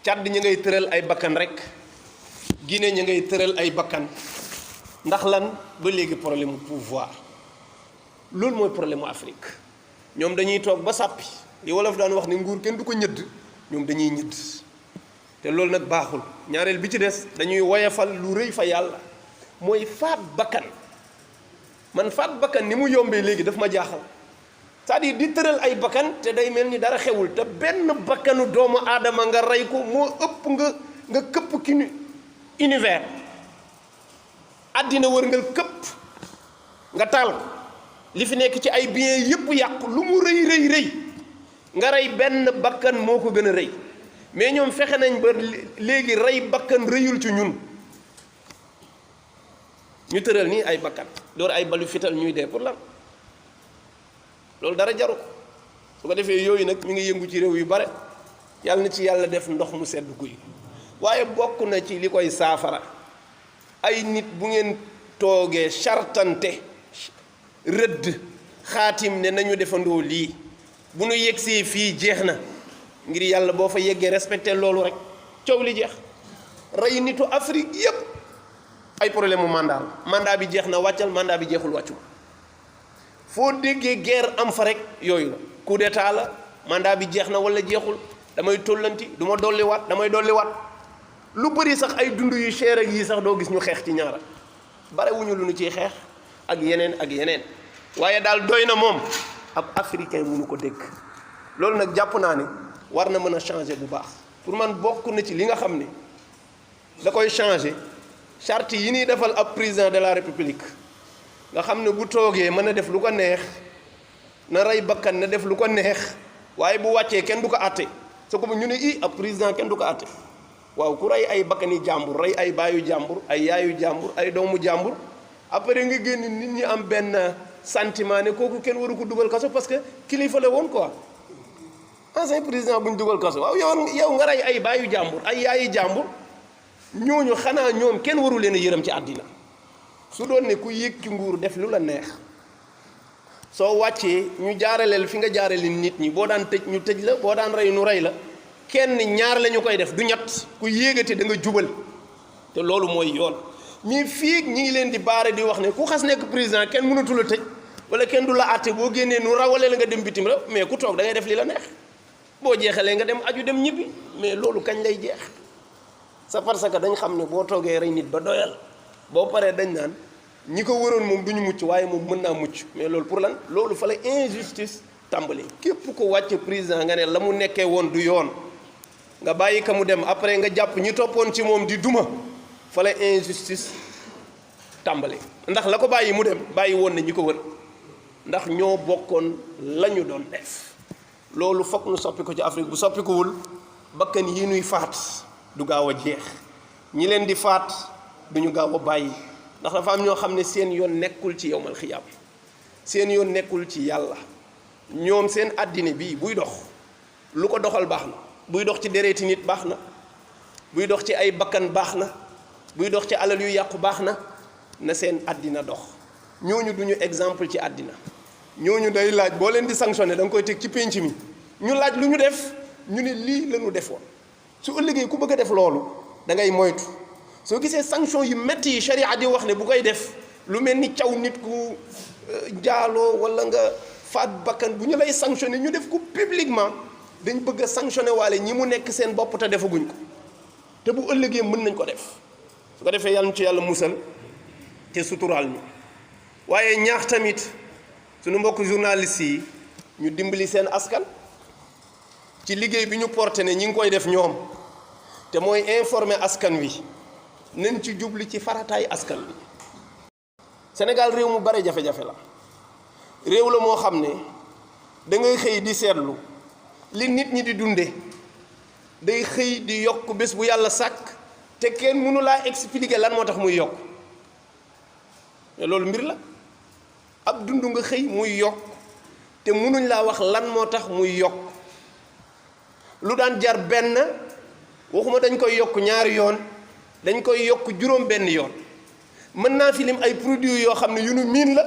Tchad ña ngay tëral ay bakkan rek Guinée ña ngay tëral ay bakkan ndax lan ba léegi problème mu pouvoir loolu mooy problème mu Afrique ñoom dañuy toog ba sàppi li wolof daan wax ni nguur kenn du ko ñëdd ñoom dañuy ñëdd te loolu nag baaxul ñaareel bi ci des dañuy woyafal lu rëy fa yàlla mooy faat bakkan man faat bakkan ni mu yombee léegi daf ma jaaxal c'est-à-dire di tëral ay bakkan te day mel ni dara xewul te benn bakkanu doomu aadama nga rey ko moo ëpp nga këpp ki univers àddina wërngal këpp nga taal ko li fi nekk ci ay biens yëpp yàqu lu mu rëy rëy rëy nga rey benn bakkan moo ko gën a rëy mais ñoom fexe nañ ba léegi rey bakkan rëyul ci ñun ñu tëral nii ay bakkan door ay balu fital ñuy dee pour lan loolu dara jaru ko su ko defee yooyu nag mi ngi yëngu ci réew yu bare yàlla na ci yàlla def ndox mu sedd guy waaye bokk na ci li koy saafara ay nit bu ngeen toogee chartante rëdd xaatim ne nañu defandoo lii bu nu yegsee fii jeex na ngir yàlla boo fa yeggee respecté loolu rek coow li jeex rey nitu Afrique yépp ay problème mu mandat bi jeex na wàccal mandat bi jeexul wàccu foo déggee guerre am fa rek yooyu la coup d'état la mandat bi jeex na wala jeexul damay tollanti du ma dolliwaat damay dolliwaat lu bëri sax ay dund yu cher ak yii sax doo gis ñu xeex ci ñaara bare wuñu lu ñu ciy xeex ak yeneen waaye daal doy na moom ab africain mënu ko dégg loolu nag jàpp naa ne war na mën a changer bu baax pour man bokk na ci li nga xam ne da koy changer charte yi ñuy defal ab président de la république nga xam ne bu toogee mën a def lu ko neex na rey bakkan na def lu ko neex waaye bu wàccee kenn du ko àtte su ko ñu ne ab président kenn du ko àtte waaw ku rey ay bakkani jàmbur rey ay baayu jàmbur ay yaayu jàmbur ay doomu jàmbur après nga génn nit ñi am benn sentiment ne kooku kenn waru ko dugal kaso parce que kilifa la woon quoi ancien président bu ñu dugal kaso waaw yow nga rey ay baayu jàmbur ay yaayu jàmbur ñooñu xanaa ñoom kenn waru leen a yërëm ci àddina su doon ne ku yéeg ci nguur def lu la neex soo wàccee ñu jaaraleel fi nga jaarale nit ñi boo daan tëj ñu tëj la boo daan rey nu rey la kenn ñaar la ñu koy def du ñett ku yéegate da nga jubal te loolu mooy yoon mais fii ñi ngi leen di baare di wax ne ku xas nekk président kenn mënatu la tëj wala kenn du la àtte boo génnee nu rawale la nga dem bitim réew mais ku toog da ngay def li la neex boo jeexalee nga dem aju dem ñibbi mais loolu kañ lay jeex c'est parce que dañ xam ne boo toogee rey nit ba doyal boo paree dañ naan ñi ko waroon moom du ñu mucc waaye moom mën naa mucc mais loolu pour lan loolu fa la injustice tàmbali képp ko wàcc président nga ne la mu nekkee woon du yoon nga bàyyi ka mu dem après nga jàpp ñi toppoon ci moom di duma fa la injustice tàmbali ndax la ko bàyyi mu dem bàyyi woon na ñi ko wër ndax ñoo bokkoon la ñu doon def loolu fokk nu soppi ko ci Afrique bu soppikuwul bakkan yi nuy faat du gaaw a jeex ñi leen di faat duñu gaaw a bàyyi ndax dafa am ñoo xam ne seen yoon nekkul ci yowmal xiyaam seen yoon nekkul ci yàlla ñoom seen àddina bii buy dox lu ko doxal baax na buy dox ci dereeti nit baax na buy dox ci ay bakkan baax na buy dox ci alal yu yàqu baax na seen àddina dox ñooñu duñu exemple ci àddina ñooñu day laaj boo leen di sanctionné da nga koy teg ci pénc mi ñu laaj lu ñu def ñu ne lii la ñu defoon su ëllëgee ku bëgg a def loolu da ngay moytu soo gisee sanction yu métti yi sharia di wax ne bu koy def lu mel ni caw nit ku jaaloo wala nga faat bakkan bu ñu lay sanctionné ñu def ko publiquement dañ bëgg a sanctionné waale ñi mu nekk seen bopp te defaguñ ko te bu ëllëgee mën nañ ko def su ko defee yàlla ci yàlla musal te suturaal ñu waaye ñaax tamit suñu mbokk journaliste yi ñu dimbali seen askan ci liggéey bi ñu porté ne ñi ngi koy def ñoom te mooy informer askan wi nañ ci jubli ci farataay askan wi Sénégal réew mu bare jafe-jafe la réew la moo xam ne da ngay xëy di seetlu li nit ñi di dunde day xëy di yokk bés bu yàlla sàkk te kenn mënu laa expliquer lan moo tax muy yokk mais loolu mbir la ab dund nga xëy muy yokk te mënuñ laa wax lan moo tax muy yokk lu daan jar benn waxuma dañ koy yokk ñaari yoon dañ koy yokk juróom benn yoon mën naa fi lim ay produits yoo xam ne yu nu miin la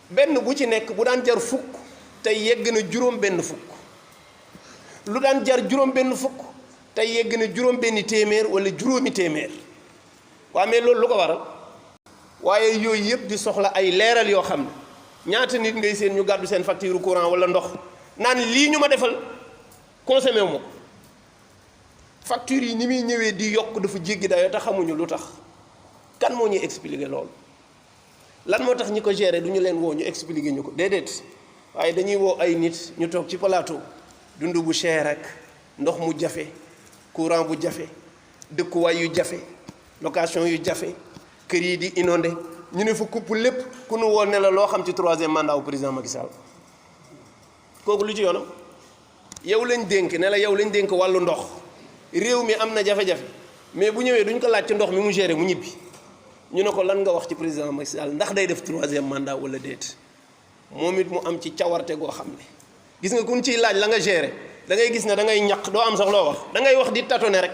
benn bu ci nekk bu daan jar fukk tey yegg na juróom benn fukk lu daan jar juróom benn fukk tey yegg na juróom benni téeméer wala juróomi téeméer waa mais loolu lu ko waral waaye yooyu yëpp di soxla ay leeral yoo xam ne ñaata nit ngay seen ñu gàddu seen facture courant wala ndox naan lii ñu ma defal consommé wu ma facture yi ni muy ñëwee di yokk dafa jéggi dayoo te xamuñu lu tax kan moo ñuy expliquer loolu lan moo tax ñi ko gérer du ñu leen woo ñu expliquer ñu ko déedéet waaye dañuy woo ay nit ñu toog ci plateau dund bu cher ak ndox mu jafe courant bu jafe dëkkuwaay yu jafe location yu jafe kër yi di inondé ñu ne fa kupp lépp ku nu woo ne la loo xam ci troisième mandat wu président Macky Sall kooku lu ci yoonam yow lañ dénk ne la yow lañ dénk wàllu ndox réew mi am na jafe-jafe mais bu ñëwee duñ ko laaj ci ndox mi mu géré mu ñibbi ñu ne ko lan nga wax ci président Macky Sall ndax day def troisième mandat wala déet moom it mu am ci cawarte goo xam ne gis nga kun ciy laaj la nga géré da ngay gis ne da ngay ñaq doo am sax loo wax da ngay wax di tâtonner rek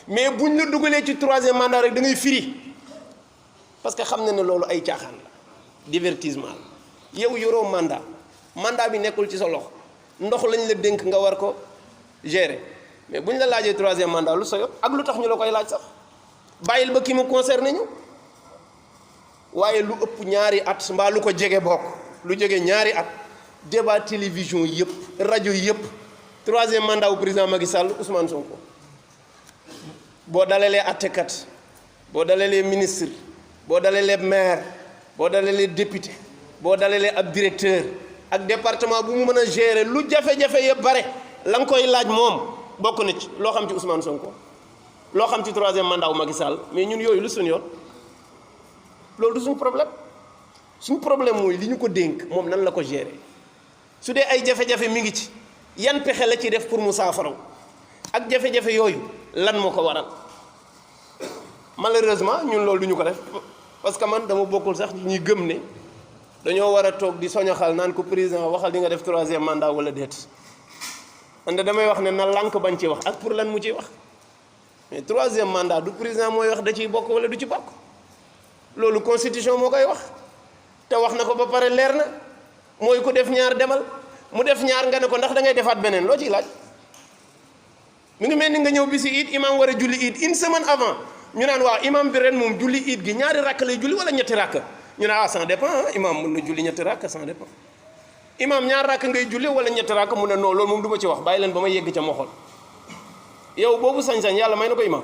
mais buñ la dugalee ci troisième mandat rek da ngay firi parce que xam na ne loolu ay caaxaan la divertissement la yow yoroo mandat bi nekkul ci sa loxo ndox lañ la dénk nga war ko gérer mais buñ la laajee troisième mandat lu sa yoon ak lu tax ñu la koy laaj sax bàyyil ba ki mu concerné ñu waaye lu ëpp ñaari at mbaa lu ko jege bokk lu jege ñaari at débat télévision yëpp rajo yëpp troisième mandat wu président Macky Sall Ousmane Sonko boo dalalee attekat boo dalalee ministre boo dalalee maire boo dalalee député boo dalalee ab directeur ak département bu mu mën a gérer lu jafe-jafe yëpp bare la nga koy laaj moom bokk na ci loo xam ci Ousmane Sonko loo xam ci troisième mandat wu Macky Sall mais ñun yooyu lu suñu yoon loolu du suñu problème mooy li ñu ko dénk moom nan la ko gérer su dee ay jafe-jafe mi ngi ci yan pexe la ci def pour mu saafaraw ak jafe-jafe yooyu lan moo ko waral malheureusement ñun loolu du ñu ko def parce que man dama bokkul sax ñi gëm ne dañoo war a toog di soñoxal naan ko président waxal di nga def troisième mandat wala déet man de damay wax ne na lànk bañ ci wax ak pour lan mu ciy wax mais troisième mandat du président mooy wax da ciy bokk wala du ci bokk loolu constitution moo koy wax te wax na ko ba pare leer na mooy ku def ñaar demal mu def ñaar nga ne ko ndax da ngay defaat beneen loo ciy laaj mu ngi mel ni nga ñëw bisi iid imam war a julli iid une semaine avant ñu naan waaw imam bi ren moom julli iid gi ñaari rakk lay julli wala ñetti rakk ñu ne ah ça dépend imam mën na julli ñetti rakk ça dépend imam ñaar rakk ngay julli wala ñetti rakk mu ne non loolu moom du ma ci wax bàyyi leen ba ma yegg ca moxol yow boobu sañ-sañ yàlla may na ko imam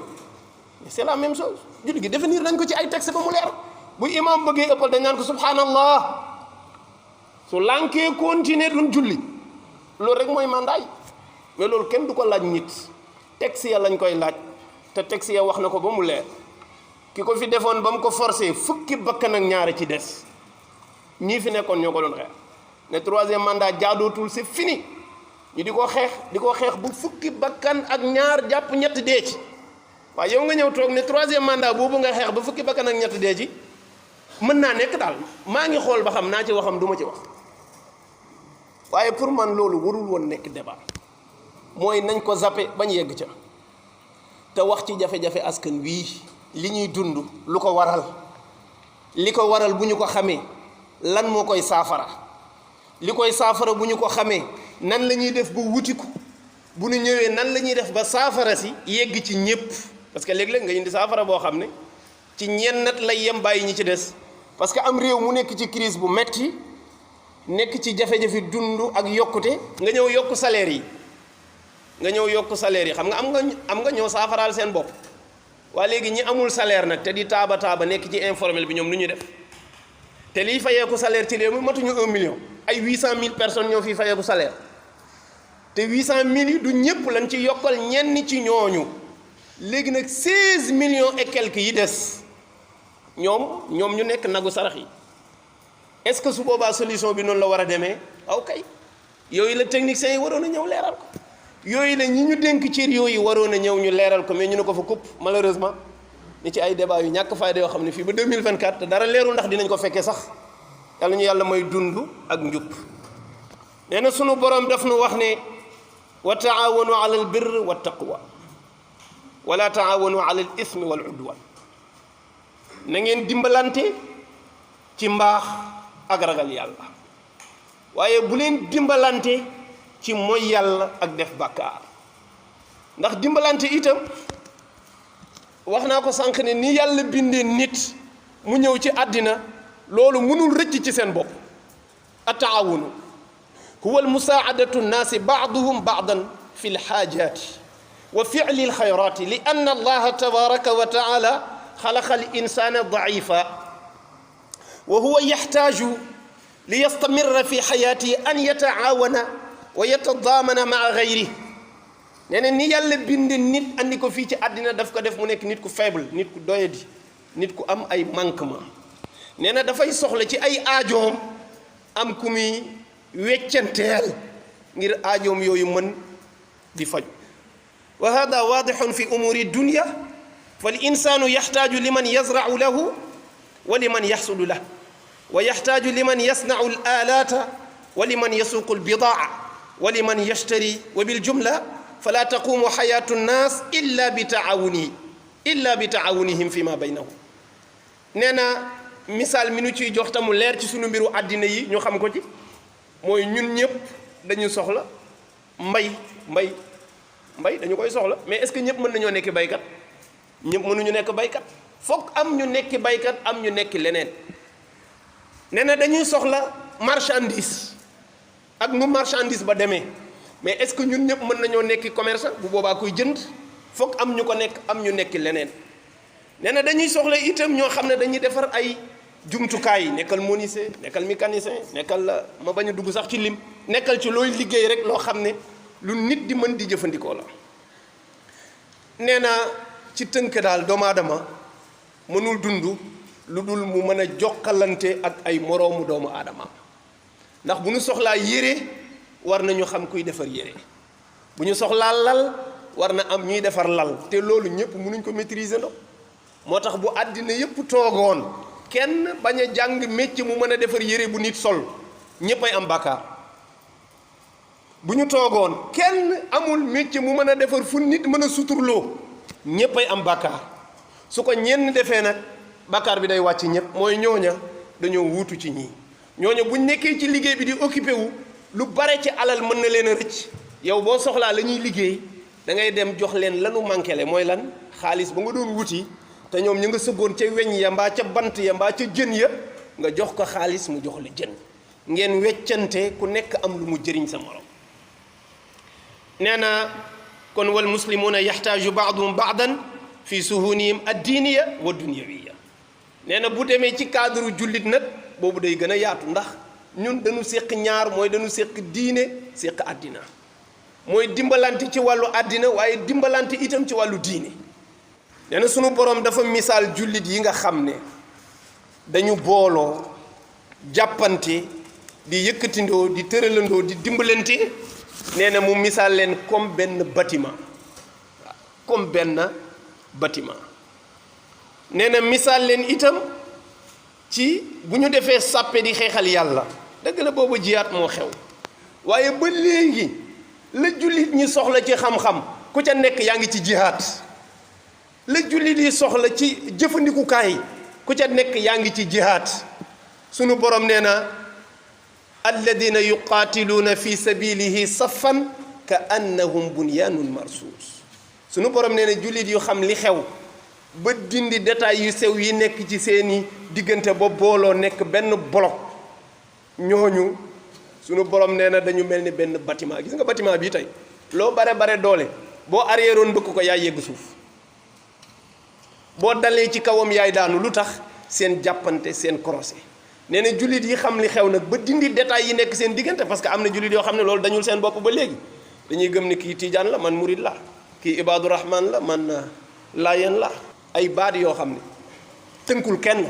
c'est la même chose julli gi définir nañ ko ci ay texte ba mu leer bu imam bëggee ëppal dañ naan ko subhanallah su lànkee continuer duñ julli loolu rek mooy mandat yi mais loolu kenn du ko laaj nit texte ya lañ koy laaj te texte ya wax na ko ba mu leer ki ko fi defoon ba mu ko forcé fukki bakkan ak ñaar ci des ñii fi nekkoon ñoo ko doon xeex ne troisième mandat jaadootul c'est fini ñu di ko xeex bu fukki bakkan ak ñaar jàpp ñett dee ci waaye yow nga ñëw toog ne troisième mandat boobu nga xeex ba fukki bakkan ak ñett dee ci mën naa nekk daal maa ngi xool ba xam naa ci waxam du ma ci wax waaye pour man loolu warul woon nekk débat mooy nañ ko zappe bañ yegg ca te wax ci jafe-jafe askan wii li ñuy dund lu ko waral li ko waral bu ñu ko xamee lan moo koy saafara li koy saafara bu ñu ko xamee nan la ñuy def ba wutiku bu ñu ñëwee nan la ñuy def ba saafara si yegg ci ñëpp parce que léeg-léeg nga indi saafara boo xam ne ci ñennat lay yem bàyyi ñi ci des parce que am réew mu nekk ci crise bu metti nekk ci jafe-jafe dund ak yokkute nga ñëw yokk salaire yi xam nga am nga ñoo saafaraal seen bopp waa léegi ñi amul salaire nag te di taaba nekk ci informel bi ñoom nu ñuy def te liy fayeeku salaire ci réew mi matuñu 1 million ay 800 000 personnes ñoo fi fayeeku salaire te 800 000 yi du ñëpp lañ ci yokkal ñenn ci ñooñu léegi nag 16 millions et quelques yi des ñoom ñu nekk nagu sarax yi est-ce que su boobaa solution bi noonu la war a demee aw kay yooyu la techniciens yi waroon a ñëw leeral ko yooyu la ñi ñu dénk cër yooyu waroon a ñëw ñu leeral ko mais ñu ne ko fa kupp malheureusement ni ci ay débat yu ñàkk fayda yoo xam ne fii ba 2024 te dara leerul ndax dinañ ko fekkee sax yàlla ñu yàlla may dund ak njub nee na sunu borom daf nu wax ne wa taawanu ala al birr wa taqwa wala taawanu ala al ismi wal udwan na ngeen dimbalante ci mbaax ak ragal yàlla waaye bu leen dimbalante ci mooy yàlla ak def bàkkaar ndax dimbalante itam wax naa ko sànq ne ni yàlla bindee nit mu ñëw ci àddina loolu mënul rëcc ci seen bopp. at-taawunu huwa al-musaa'adatu nnaasi ba'duhum ba'dan fi l-haajaati wa fi'li l-xayraati li anna allaha tabaaraka wa ta'aala xalaqa al-insaana da'iifan wa huwa yaxtaaju li yastamirra fi xayaatihi an yata'aawana wa yatadaamana ma'a gayrihi. nee na ni yàlla bind nit andi ko fii ci àddina daf ko def mu nekk nit ku faible, nit ku doyadi, nit ku am ay manquement. nee na dafay soxla ci ay aajoom am ku muy weccanteel ngir aajoom yooyu mën di faj. wa hada waadixun fi umuri dunya fal insaanu yaxtaaju liman yazra'u lahu wa liman yaxsudu lahu wa yaxtaaju liman yasna'u al aalaata wa liman yasuuqu al bidaa wa liman yashtari wa bil jumla fala taqumu xayaatu nnaas illa bi taawunihim fi ma baynahum. nee na misaal mi nu ciy jox tamu leer ci sunu mbiru àddina yi ñu xam ko ci mooy ñun ñëpp dañu soxla mbay dañu koy soxla, mais est-ce que ñëpp mën nañoo nekk baykat? ñëpp mënuñu nekk baykat, fokk am ñu nekk baykat am ñu nekk leneen. nee na dañuy soxla marchandise ak nu marchandise ba demee, mais est-ce que ñun ñëpp mën nañoo nekk commerçant? bu boobaa koy jënd fokk am ñu ko nekk am ñu nekk leneen. nee na dañuy soxla itam ñoo xam ne dañuy defar ay jumtukaay yi, nekkal menuisier, nekkal mécanicien, nekkal la ma bañ a dugg sax ci lim, nekkal ci looy liggéey rek loo xam ne lu nit di mën di jëfandikoo la. nee na ci tënk daal doomu aadama mënul dund lu dul mu mën a jokkalante ak ay moroomu doomu aadama, ndax bu ñu soxlaa yére war nañu xam kuy defar yére, bu ñu soxlaa lal war na am ñuy defar lal, te loolu ñëpp mënuñ ko maîtriser ndo. moo tax bu àddina yëpp toogoon kenn bañ a jàng métier mu mën a defar yére bu nit sol, ñëppay am bàkkaar. bu ñu toogoon kenn amul métier mu mën a defar fu nit mën a suturloo, ñëppay am bàkkaar. su ko ñenn defee nag bàkkaar bi day wàcc ñëpp, mooy ñooña dañoo wuutu ci ñii. ñooña buñ nekkee ci liggéey bi di occupé wu lu bare ci alal mën na leen a rëcc. yow boo soxlaa la ñuy liggéey da ngay dem jox leen lanu manqué le, mooy lan? xaalis ba nga doon wuti te ñoom ñu nga sëggoon ca weñ ya mbaa ca bant ya mbaa ca jën ya, nga jox ko xaalis mu jox la jën, ngeen weccante ku nekk am lu mu jëriñ sa morom. nee na kon wal muslimuuna yaxtaaju baaduhum baadan fi suhunihim addiiniya wa dunyawiya. nee na bu demee ci cadre jullit nag boobu day gën a yaatu, ndax ñun dañu séq ñaar, mooy dañu séq diine séq àddina, mooy dimbalante ci wàllu àddina waaye dimbalante itam ci wàllu diine. nee na sunu borom dafa misaal jullit yi nga xam ne dañu booloo jàppante di yëkkatindoo di tëralandoo di dimbalante. nee na mu misaal leen comme benn bâtiment, comme benn bâtiment. nee na misaal leen itam ci bu ñu defee sàppe di xeexal yàlla, dëgg la boobu jiyaat moo xew, waaye ba léegi la jullit ñi soxla ci xam-xam ku ca nekk yaa ngi ci jihaat. la jullit yi soxla ci jëfandikukaay ku ca nekk yaa ngi ci jihaat. sunu borom nee na alladina yuqaatiluuna fi sabilihi saffan ka annahum bunyaanun marsuus. sunu borom nee na jullit yu xam li xew ba dindi détails yu sew yi nekk ci seeni diggante ba booloo nekk benn bloc, ñooñu sunu borom nee na dañu mel ni benn bâtiment. gis nga bâtiment bii tey loo bare doole boo arrièreoon bëgg ko yaay yegg suuf, boo dalee ci kawam yaay daanu. lu tax? seen jàppante, seen croisé. nee na jullit yi xam li xew nag ba dindi détails yi nekk seen diggante, parce que am na jullit yoo xam ne loolu dañul seen bopp ba léegi. dañuy gëm ne kii tijaan la, man murid la, kii ibaadu rahman la, man laayeen la. ay baat yoo xam ne tënkul kenn,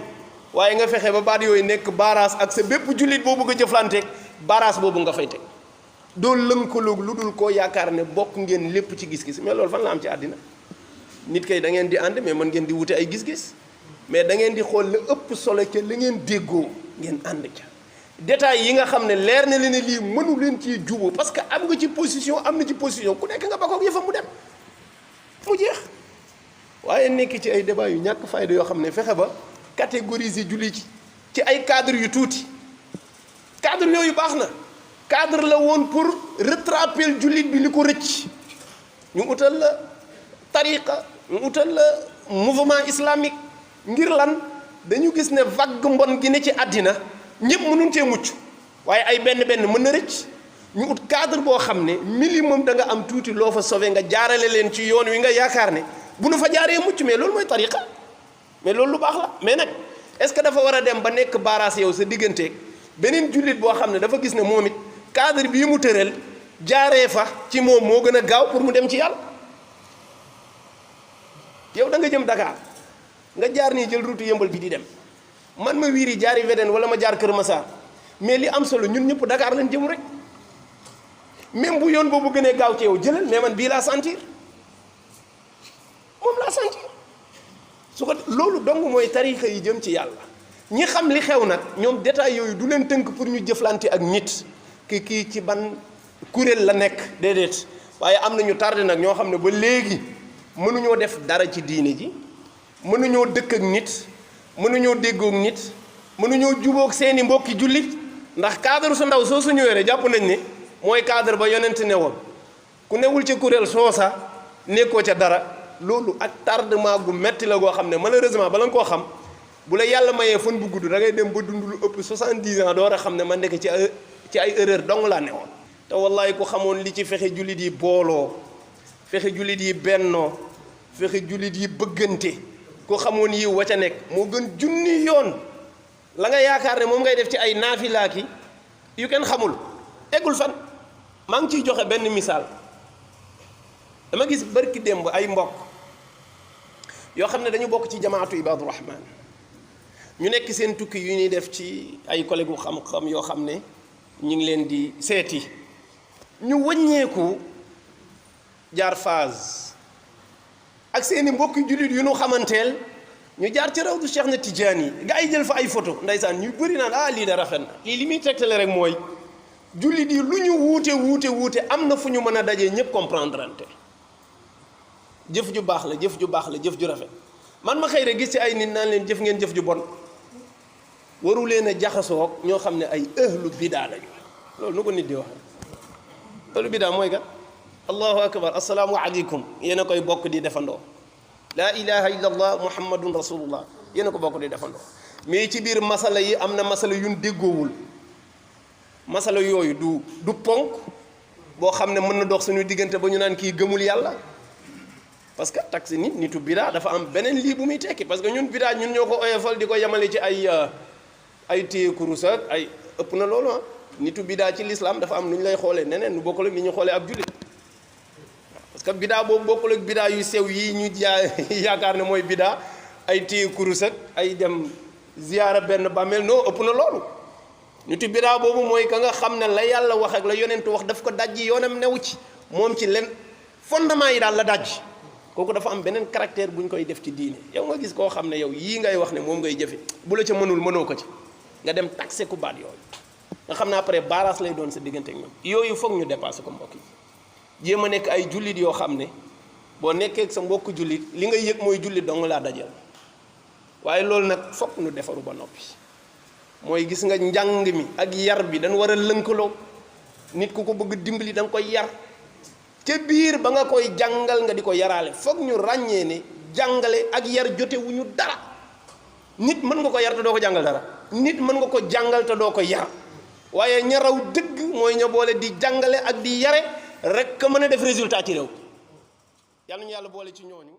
waaye nga fexe ba baat yooyu nekk baaraas ak sa bépp jullit boo bëgg a jëflanteeg baaraas boobu nga fay teg. doo lënkaloog lu dul koo yaakaar ne bokk ngeen lépp ci gis-gis. mais loolu fan la am ci àddina? nit kay da ngeen di ànd, mais mën ngeen di wute ay gis-gis, mais da ngeen di xool la ëpp solo ca la ngeen déggoo ngeen ànd ca. détails yi nga xam ne leer na leen ne lii mënu leen ci juboo parce que am nga ci position, am na ci position, ku nekk nga bakkoog yëfam mu dem mu jeex. waaye nekk ci ay débat yu ñàkk fayda yoo xam ne fexe ba catégoriser julli ci ay cadre yu tuuti. cadre yooyu baax na, cadre la woon pour rattraper jullit bi li ko rëcc, ñu utal la tariqa ñu utal la mouvement islamique ngir lan dañu gis ne vague mbon gi ne ci àddina ñëpp mënuñ cee mucc waaye ay benn benn mën na rëcc ñu ut cadre boo xam ne minimum da nga am tuuti loo fa sauvé nga jaarale leen ci yoon wi nga yaakaar ne bu nu fa jaaree mucc. mais loolu mooy tariqa mais loolu lu baax la. mais nag est-ce que dafa war a dem ba nekk baaraas yow sa digganteeg beneen jullit boo xam ne dafa gis ne moom it cadre bii mu tëral jaaree fa ci moom moo gën a gaaw pour mu dem ci yàlla. yow da nga jëm Dakar nga jaar nii jël route yëmbal bi di dem man ma wiiri jaari Védène wala ma jaar Kër Massar mais li am solo ñun ñëpp Dakar lañ jëm rek même bu yoon boobu gënee gaaw ci yow jëlal mais man bii laa sentir moom laa sentir. su ko loolu dong mooy tarixa yi jëm ci yàlla. ñi xam li xew nag ñoom détails yooyu du leen tënk pour ñu jëflante ak nit ki kii ci ban kuréel la nekk déedéet waaye am na ñu tardé nag ñoo xam ne ba léegi mënuñoo def dara ci diine ji mënuñoo dëkk ak nit mënuñoo déggoog nit mënuñoo jubóog seeni mbokki jullit ndax cadre su ndaw soo su ñëwee rek jàpp nañ ne mooy cadre ba yonent ne woon ku newul ca kuréel soosa nekkoo ca dara. loolu ak tardement gu metti la goo xam ne malheureusement bala nga koo xam bu la yàlla mayee fan bu gudd da ngay dem ba dund lu ëpp 70 ans door a xam ne man nekk ci ay erreur dong laa ne woon. te wallahi ku xamoon li ci fexe jullit yi booloo fexe jullit yi bennoo fexe jullit yi bëggante ku xamoon yi wa ca nekk moo gën junni yoon la nga yaakaar ne moom ngay def ci ay naafilaaki yu kenn xamul eggul fan. maa ngi ciy joxe benn misaal dama gis barki démb ay mbokk yoo xam ne dañu bokk ci jamaatu Ibaadu Rahmaan ñu nekk seen tukki yu ñuy def ci ay collègue xam-xam yoo xam ne ñu ngi leen di seeti ñu wëññeeku jaar phase ak seeni mbokki jullit yu nu xamanteel ñu jaar ci rawdu Cheikh na Tidiane yi gaa yi jël fa ay photo ndaysaan ñu bëri naan lii da rafet na lii li muy tegtale rek mooy jullit yi lu ñu wuute am na fu ñu mën a dajee ñëpp comprendre ante jëf ju baax la jëf ju baax la jëf ju rafet man ma xëy rek gis ci ay nit naan leen jëf ngeen jëf ju bon waru leen a jaxasoo ñoo xam ne ay ahlu bidaa lañu loolu nu ko nit di wax ahlu bidaa mooy kat allahu akbar assalaamu aleykum yéen a koy bokk di defandoo laa ilaha illa allah muhammadun rasulullah yéen a ko bokk di defandoo mais ci biir masala yi am na masala yun déggoowul masala yooyu du ponk boo xam ne mën na dox suñu diggante ba ñu naan kii gëmul yàlla parce que taxi nitu bidaa dafa am beneen lii bu muy tekki parce que ñun bidaa ñun ñoo ko oyofal di ko yemale ci ay téye kurus ak ay ëpp na loolu nitu bidaa ci l'islam dafa am nu ñu lay xoolee neneen nu bokkul ak ni ñu xoolee ab jullit parce que bidaa boobu bokkul ak bidaa yu sew yi ñu yaakaar ne mooy bidaa ay téye kurus ak ay dem ziyaara benn bàmmeel non ëpp na loolu nitu bidaa boobu mooy ka nga xam ne la yàlla wax ak la yonentu wax daf ko dajji yoonam new ci moom ci len fondement yi daal la dajji kooku dafa am beneen caractère bu ñu koy def ci diine yow nga gis koo xam ne yow yii ngay wax ne moom ngay jëfe bu la ca mënoo ko ci nga dem taxé ku baat yooyu nga xam ne après baaraas lay doon sa diggante ak ñoom yooyu foog ñu dépassé ko mbokk yi jéem a nekk ay jullit yoo xam ne boo nekkee ak sa mbokk jullit li ngay yëg mooy jullit dong laa dajal waaye loolu nag foog ñu defaru ba noppi mooy gis nga njàng mi ak yar bi dañ war a lënkaloo nit ku ko bëgg dimbali da nga koy yar ca biir ba nga koy jàngal nga di ko yaraale foog ñu ràññee ne jàngale ak yar jotewuñu dara nit mën nga ko yar te doo ko jàngal dara nit mën nga ko jàngal te doo ko yar waaye ña raw dëgg mooy ña boole di jàngale ak di yare rek ka mën a def résultat ci réew yàlla ñu yàlla boole ci ñooñu